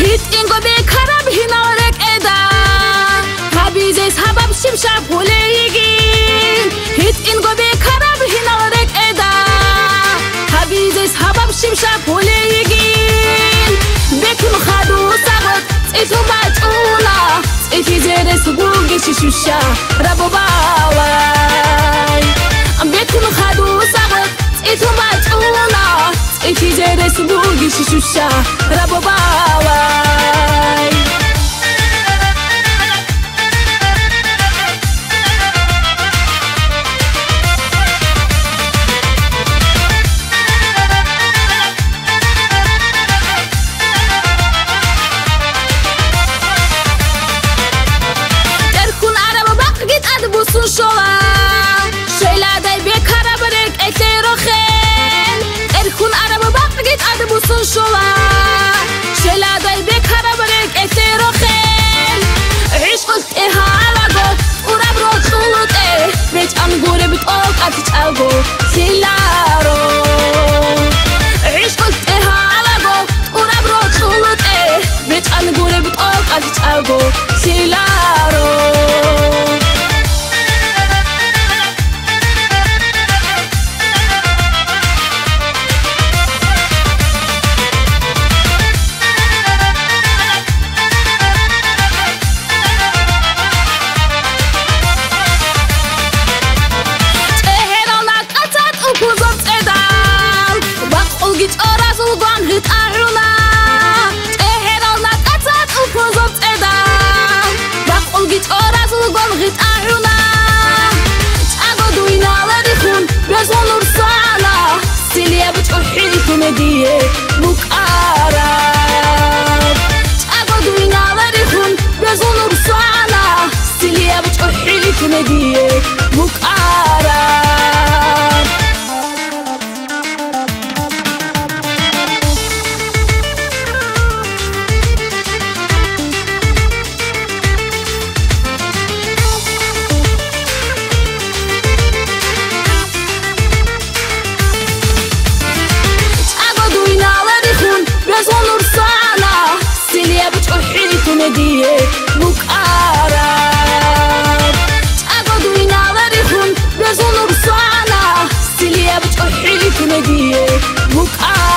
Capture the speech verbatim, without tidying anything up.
ГьитӀинго бекараб гьинал рекӀеда, гьабизе сабаб щиб шаб гьулей йигин. ГьитӀинго бекараб гьинал рекӀеда, гьабизе сабаб щиб шаб гьулей йигин. Бекун хадуса гъветӀ цӀилъун бачӀуна, цӀилъизе рес бугищ щуща рабу балай. Бекун хадуса гъветӀ цӀилъун бачӀуна, цӀилъизе рес бугищ щуща рабу балай. ТӀерхьун араб бакъги тӀад бусун щола, щвеладай бекараб рекӀелъе рохел. ТӀерхьун араб бакъги тӀад бусун щола, щвеладай бекараб рекӀелъе рохел. ГӀишкъу тӀегьалаго тӀураб рокьулутӀе, бечӀан гуреб тӀокӀалъ чӀаго лъиларо. ГӀишкъу тӀегьалаго тӀураб рокьулутӀе, бечӀан гуреб тӀокӀалъ чӀаго лъиларо. ЧӀегьерал накӀкӀаца тӀуб бузаб цӀедал, бакъулги чӀоразул гван гьитӀа гӀуна. ЧӀегьерал накӀкӀаца тӀуб бузаб цӀедал, бакъулги чӀоразул гван гьитӀа гӀуна. ЧӀаго дуйнала рихун безун урсана, силияб чӀухӀи лъуне дие букӀараб. ЧӀаго дуйнала рихун безун урсана, силияб чӀухӀи лъуне дие букӀараб. ЧӀаго дуйнала рихун безун урсана, силияб чӀухӀи лъуне дие букӀараб. ЧӀаго дуйнала рихун безун урсана, силияб чӀухӀи лъуне дие букӀараб.